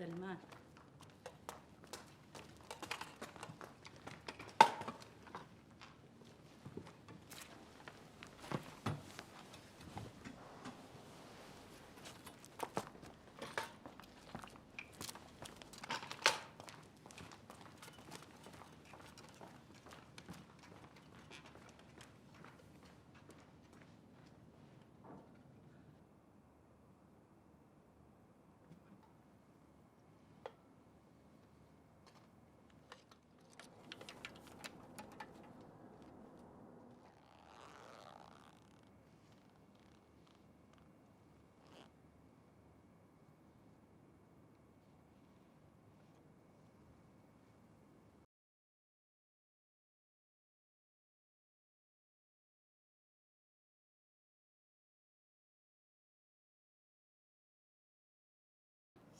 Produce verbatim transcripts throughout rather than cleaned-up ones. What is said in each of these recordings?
Selma.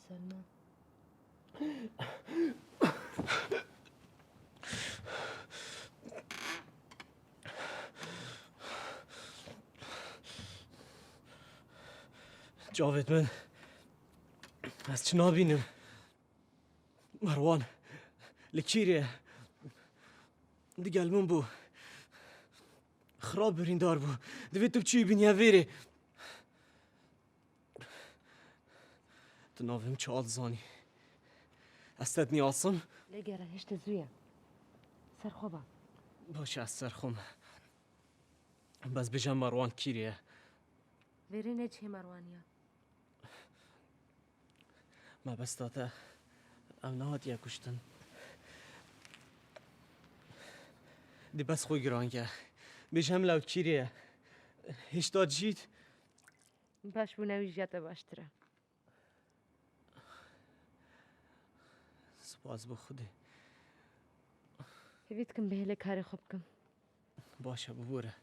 Selma. Cavêt min, ez çi nabînim? Merwan li kîrê ye? Digel min bû. Xirab birîndar bû. Divê tu biçî biniyevêrê. Tu navê min çawa dizanî? Ez te dinî Asim? Lê gere hişte zû ye. Serxwe be. Baş e, ez serxwe me. Bes bêje Merwan kîrê ye? Vêrê ne cihê Merwaniya. Mebesta te, ew nehatiye kuştin. Dê bes xwe giran ke. Bêje min lew kîrê ye? Hişta dijît? Baş bûne wî jiya te baştir e. Spas bo Xwedê. Hêvî dikim bihêle karê xwe bikim. Baş e, bibore.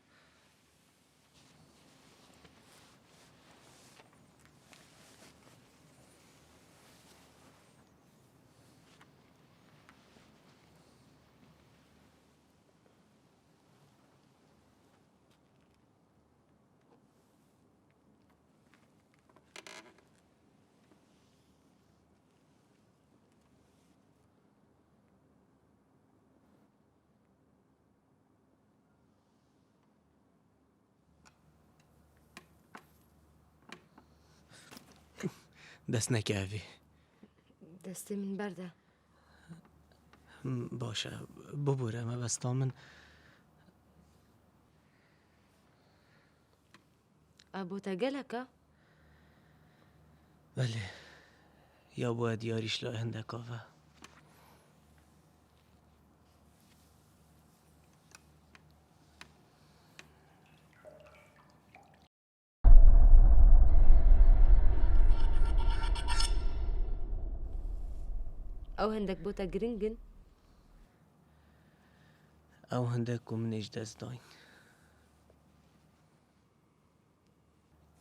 Dest neke evî. Destê min berde. Baş e, bibûre, mebesta min. Ev bo te gelek e? Belê. Ya bo e diyarî ji layê hindek ava. Ew hindek bo te giring in? Ew hindek ku min ê ji dest dayîn.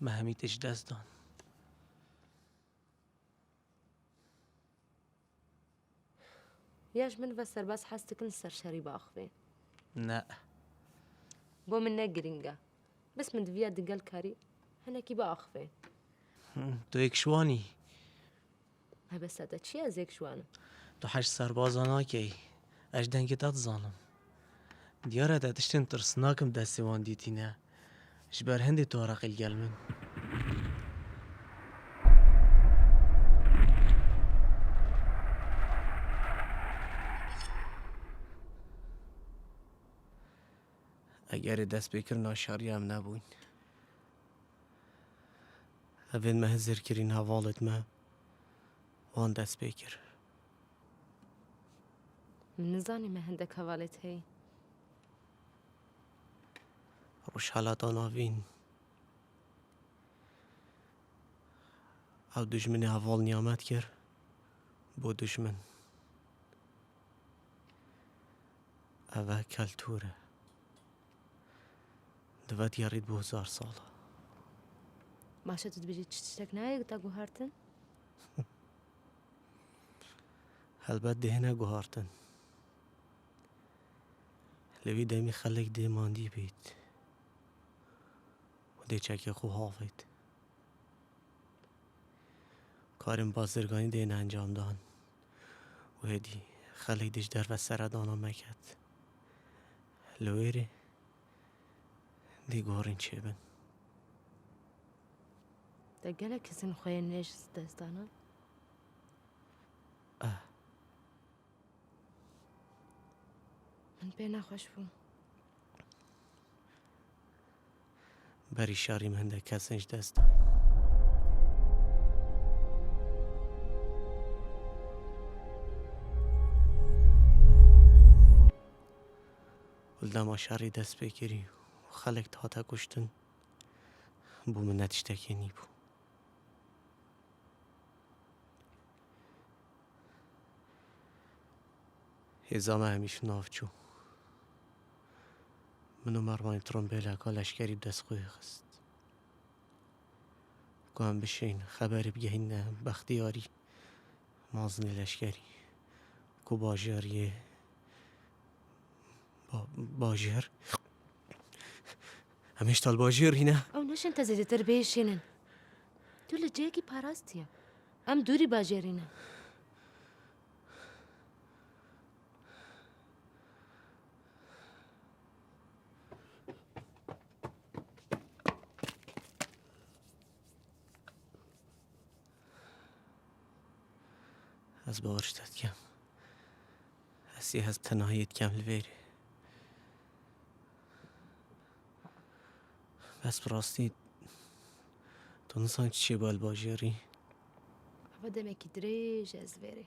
Me hemî tê ji dest dan. Ya ji min ve serbaz hez dikin li ser şerî biaxivin? Ne. Bo min ne giring e. Bes min diviya digel karî hinekî biaxivin. Hı, tu yek ji wan î. Mebesta te çi ye ez yek ji wan im? Tu hej serbaza nakey. Ez dengê te dizanim. Diyar e te tiştên tirsnak im destê wan dîtîne. Ji ber hindê tu reqî li gel min. Egerê destpêkirina şerî em nebûyn. Evên me hizir kirîn hevalêt me, wan dest pê kir. Min nizanî me hindek hevalêt heyî. Rojhelata Navîn. Ew dijminê heval niyamet kir bo dijmin. Ev e keltûr e. Divet gerît bo hezar sala. Baş e, tu dibêjî çi tiştek nayê te guhartin? Helbet dihêne guhartin. Li vî demî xelek dê mandî bît û dê çekê xwe havêt. Karên bazirganî dêne encamdan û hêdî xelk dê ji derve seredana meket. Li wêrê dê gorîn çêbin. Te gelek kesên xwe yên nêj ji dest dana? Eh. Min pê nexweş bû. Berî şerî min hindek kesên ji dest dayîn. Û li dema şerî dest pê kirî û xelk dihate kuştin, bo min ne tiştekê nî bû. Hêza me hemî ji nav çû. Min û Mervanî trombêleka leşkerî bi dest xwe xist. Ku em bişên xeberê bigehîne Bextiyarî, mazinê leşkerî, ku bajêriyê Ba-, bajêr. Em hêşta li bajêrî ne. Ew neşên te zêdetir bihêşînin. Tu li cihekî parastiye. Em dûrî bajêrî ne. Ez bawer ji te dikim. Ez ê hest tenahiyê dikem li vêrê. Bes bi rastî tu nisan çi çêbû li bajêrî? Eva demekî dirêj ez li vêrê.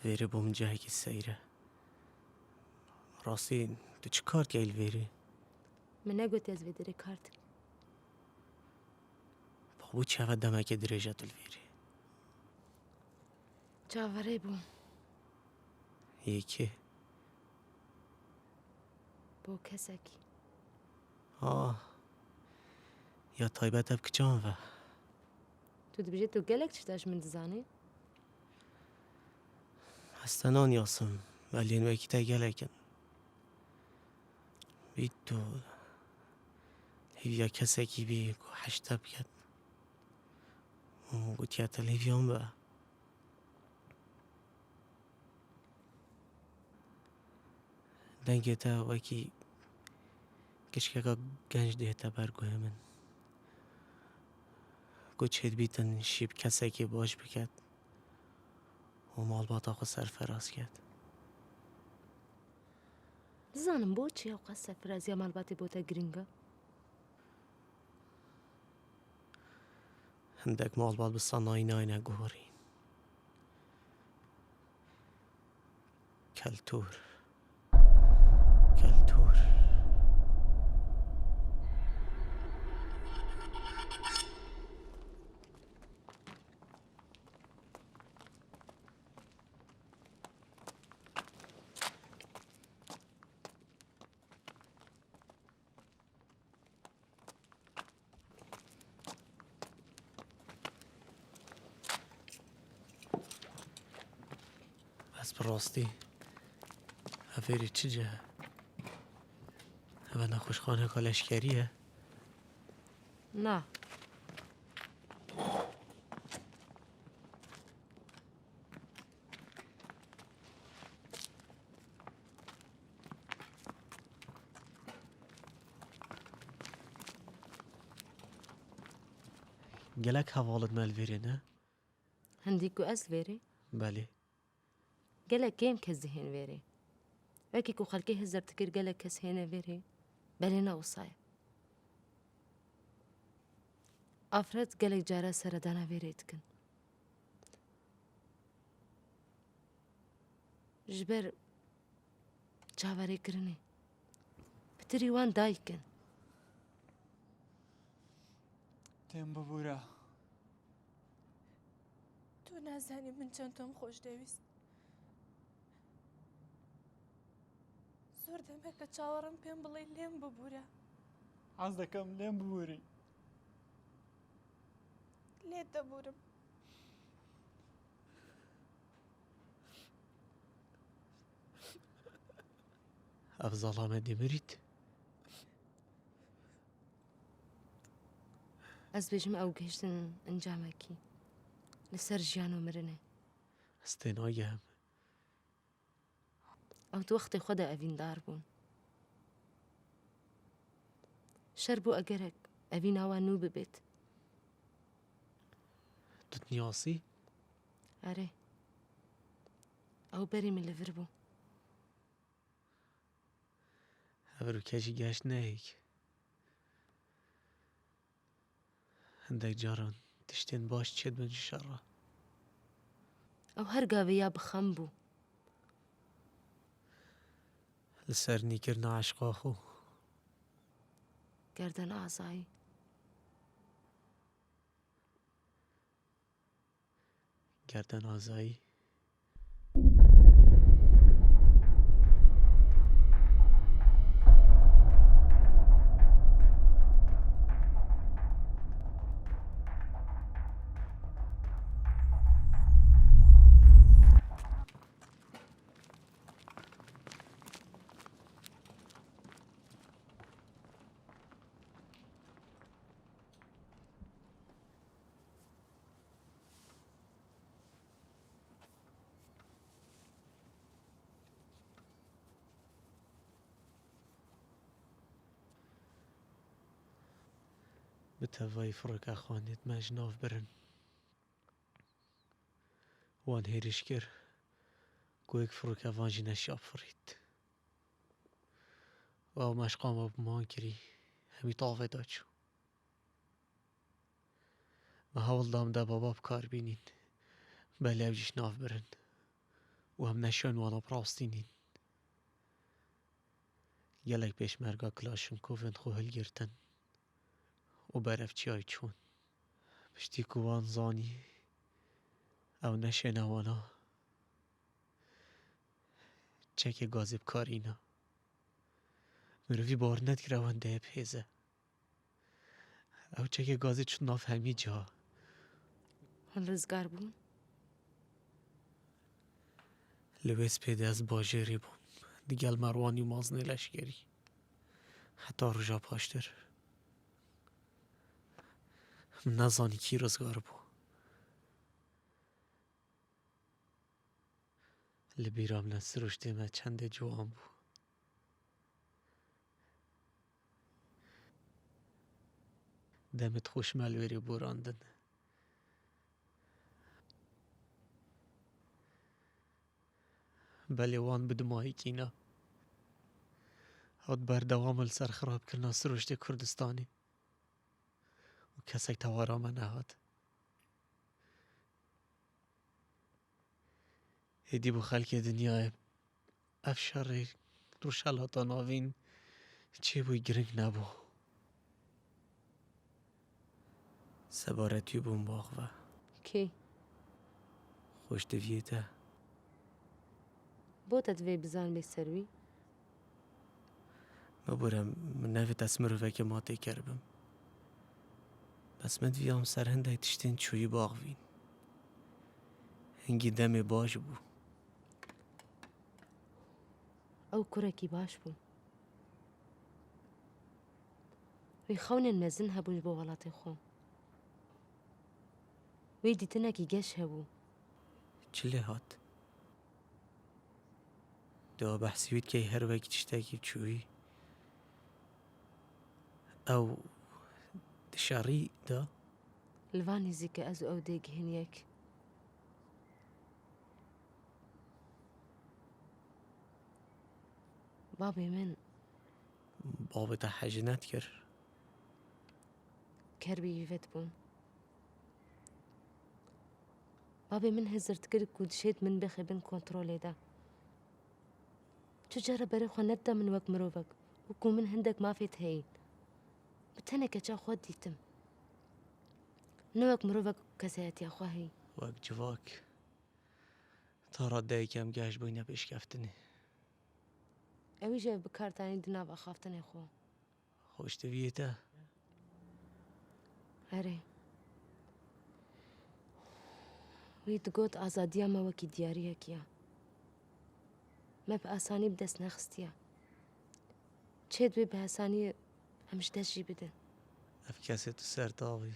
Vêrê bo min cihekî seyr e. Rastî tu çi kar dikey li vêrê? Min negot ez vê derê kar dikim. Bo çi heve demekê dirêj e tu li vêrê? Çaverê bûm. Yê kê? Bo kesekî. Ah. Ya taybet e bi kiçan ve. Tu dibêjî tu gelek tişta ji min dizanî? Ez te naniyasim, beliyên wekî te gelek in. Bî tu hêviya kesekî bî ku heşte biket û gotiye te li hêviyan be. Dengê te wekî gişkeka genc dihête ber guhê min. Ku çêdibîtin şî bi kesekê baş biket û malbata xwe serfiraz ket. Nizanim bo çi ew qas serfiraziya malbatê bo te girîng e? Hindek malbat bi sanayî nayne guherîn. Keltûr. Keltûr. Ez bi rastî ev vêrê çi cih e? Ev nexweşxaneka leşkerî ye? Na. Gelek hevalên me li vêrê ne? Hindî ku ez li vêrê? Belê. Gelek kêm kes dihên vêrê. Wekî ku xelkê hizir dikir gelek kes hêne vêrê. Belê ne wisa ye. Afret gelek cara seredana vêrê dikin. Ji ber çaverêkirinê. Pitirî wan dayik in. Tên bibûre. Tu nezanî min çend tom xweş dewîst. Zor demeke çawarim pêm bilê lêm bibûre. Ez dikim lêm bibûrî. Lê te bûrim. Ev zalame Demirît. Ez bêjim ew gihiştin encamekî li ser jiyan û mirinê. Ez tê nagihim. Ew di wextê xwe de evîndar bûn. Şer bû egerek evîna we nû bibêt. Tu dinasî? Erê. Ew berî min li vir bû. Hevrûke jî geş neyek. Hindek caran tiştên baş çêdibin ji şer re. Ew her gavê ya bi xem bû. Li ser nîkirina eşqa xwe. Gerden azayî. Gerden azayî. Bi tevayî firoke xanê me ji nav birin. Wan hêriş kir ku yek firoke van jî neşiya bifirît. Û ew meşqa me bi man kirî, hemî tavê de çû. Me hewl da em de baba bi kar bînîn. Belê ew jî ji nav birin. Û em neşên wana bi rastî nîn. Gelek pêşmerga Klaşinkovên xwe hilgirtin û berev çiyayê çûn. Piştî ku wan zanî, ew neşêne wana, çekê gazê bi kar îna. Mirovî bawer nedikir ew hindê hêz e. Ew çekê gazê çû nav hemî ciha. Hûn rizgar bûn? Li wê spêdê ez bajêrî bûm, digel Merwanî û mazinê leşkerî. Heta roja paştir. Min nezanî kî rizgar bû. Li bîra min e siruştê me çendê ciwan bû. Demê dixweş me li wêrê borandin. Belê wan bi dimayî kîna. Hat berdewam li ser xirabkirina siruştê Kurdistanê. Û kesek tewara me nehat. Êdî bû xelkê dinyayê ev şerê Rojhilata Navîn çêbûyî giring nebû. Sebaretî bûm bax ve. Kê? Xweştiviyê te. Bo te divê bizanibê ser wî? Bibûre, min nevêt ez mirovekê matêker bim. Bes min diviyam ser hindek tiştên çûyî baxivîn. Hingî demê baş bû. Ew kurekî baş bû. Wî xewnên mezin hebûn ji bo welatê xwe. Wî dîtinekî geş hebû. Çi lê hat? Dewa behsî wî dikey her wekî tiştekî çûyî. Ew di şerî de. Li van nêzîkî ez û ew dê gihên yek. Babê min. Babê te hejî nedikir? Ker bi îvet bûn. Babê min hizir dikir ku dişêt min bixê bin kontrolê de. Tu cara berê xwe nedida min wek mirovek û ku min hindek mafê te heyîn. Bi tenê keça xwe dîtim. Ne wek mirovek kesayetiya xwe heyî. Wek civak. Ta radeyeke em geş bûyne pêşkeftinê. Ewî jî ev bi kar danî di nav axaftinê xwe. Xweştiviyê te. Erê. Wî digot azadiya me wekî diyariyekî ye. Me bi asanî bi dest nexistiye. Çê divê bi asanî em ji dest jî bidin. Ev kesê tu ser tavî.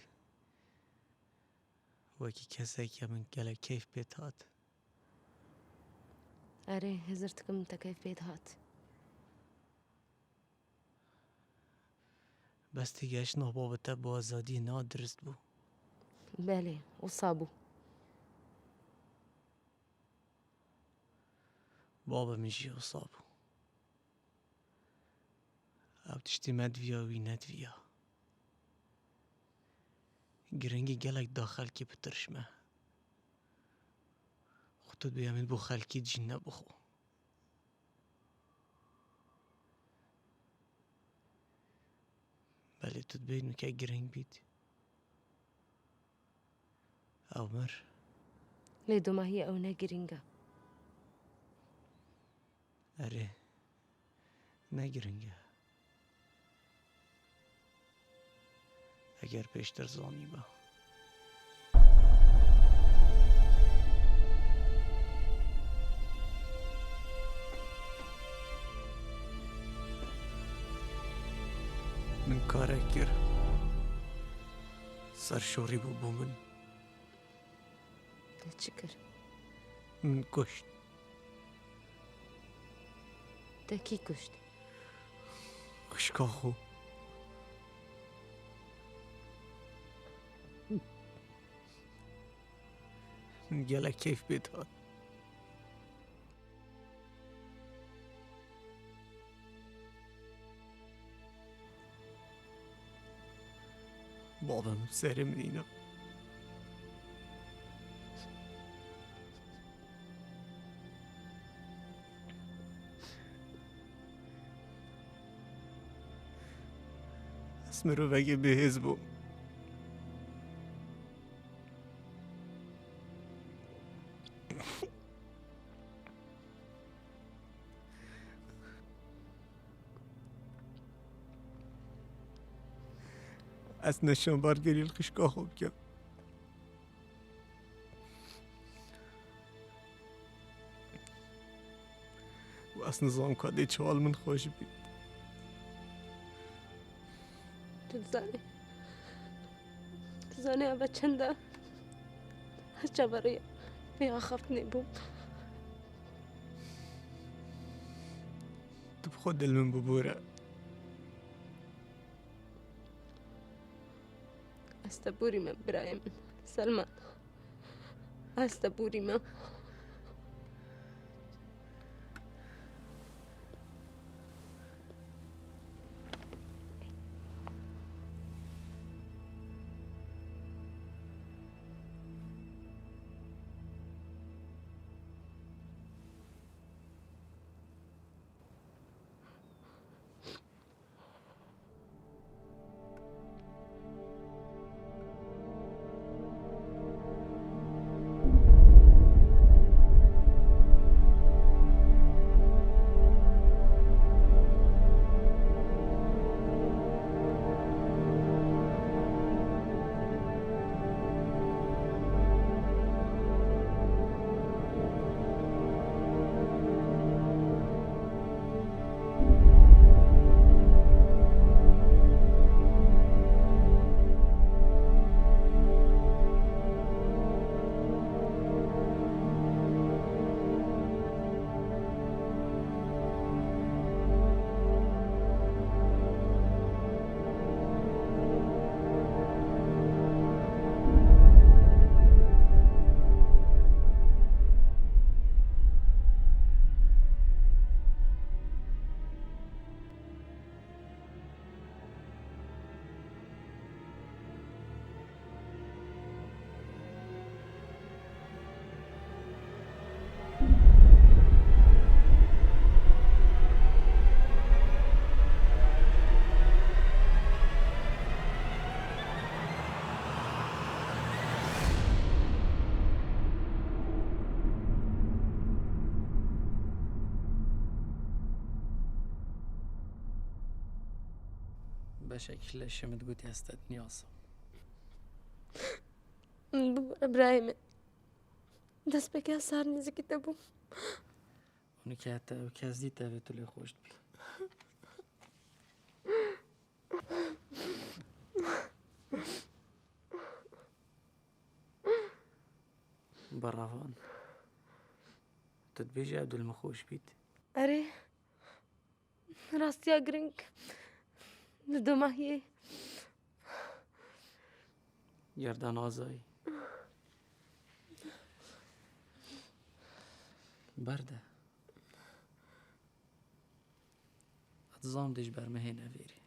Wekî kesek ya min gelek keyf pê dihat. Erê, hizir dikim te keyf pê dihat. Bes têgihiştina baba te bo azadiyê niha dirist bû. Belê, wisa bû. Baba min jî wisa bû. Ew tiştê me diviya, wî nediviya. Giringî gelek da xelkê bitirişme. Xwe tu dibêje min bo xelkê jî ne bo xwe. Belê tu dibêjî ke giring bît. Ew mir. Lê domahî ew ne giring e. Erê, ne giring e. Eger pêştir zanîba. Min karek kir. Serşorî bû bo min. Te çi kir? Min kuşt. Te kî kuşt? Xwişka xwe. Min gelek keyf pê dihat. Bavê min serê min îna. Ez mirovekî bêhêz bûm. Ez neşanbargerî li xişka xwe bikim. Û ez nizanim ka dê çawa li min xweş bî. Tu dizanî. Tu zanî eve çend e? Ez çaverê vê axaftinê bûm. Tu bi xwe dil min bibûre. Ez te borî me birayê min. Selman. Ez te borî me. Beşek leşê min digot ez te dinyasa. Min bibûre birayê min. Destpêkê ez sar nêzîkî te bûm. Û nike te ew kes dît, ev ê tu lê xweş dibî. Beravan. Tu dibêjî ew dil min xweş bît? Erê. Rastiya giring. Li domahiyê. Gerdan Azayî. Berde. Ez dizanim dê ji ber min hêne vêrê.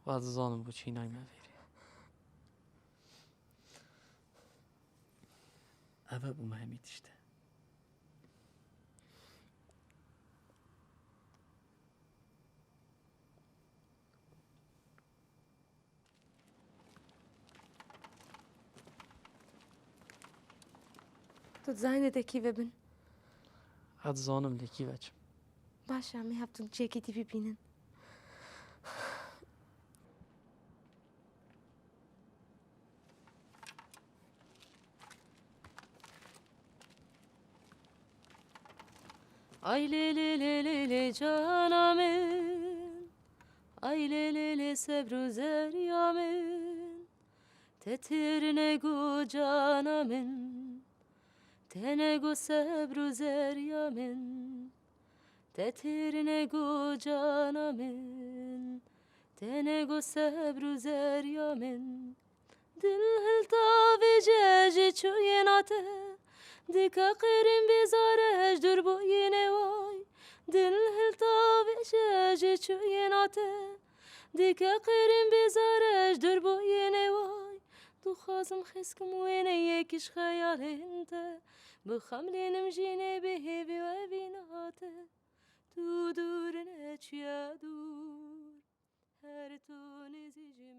Û ez dizanim boçî nayme vêrê. Ev e bo me hemî tişt e. Tu dizanî te kî ve bin? Ez dizanim lê kî ve çim. Baş e, em ê hevdû cihekî dî bibînin. Ay lê lê lê lê lê cana min. Ay lê lê lê sebr û zerya min. Te têr nego cana min. Te nego sebr û zerya min. Te têr nego cana min. Te nego sebr û zerya min. Dil hilta vêje ji çûyêna te, dike qêrîn bêzare ji dûrbûyînê way. Dil hilta vêje ji çûyêna te, dike qêrîn bêzare ji dûrbûyînê way. Dixwazim xêskim wêneyekî ji xeyalên te, bixemlînim jî nê bê hêvî û evîna te. Tu dûr neçiye dûr, her tu nêzî ji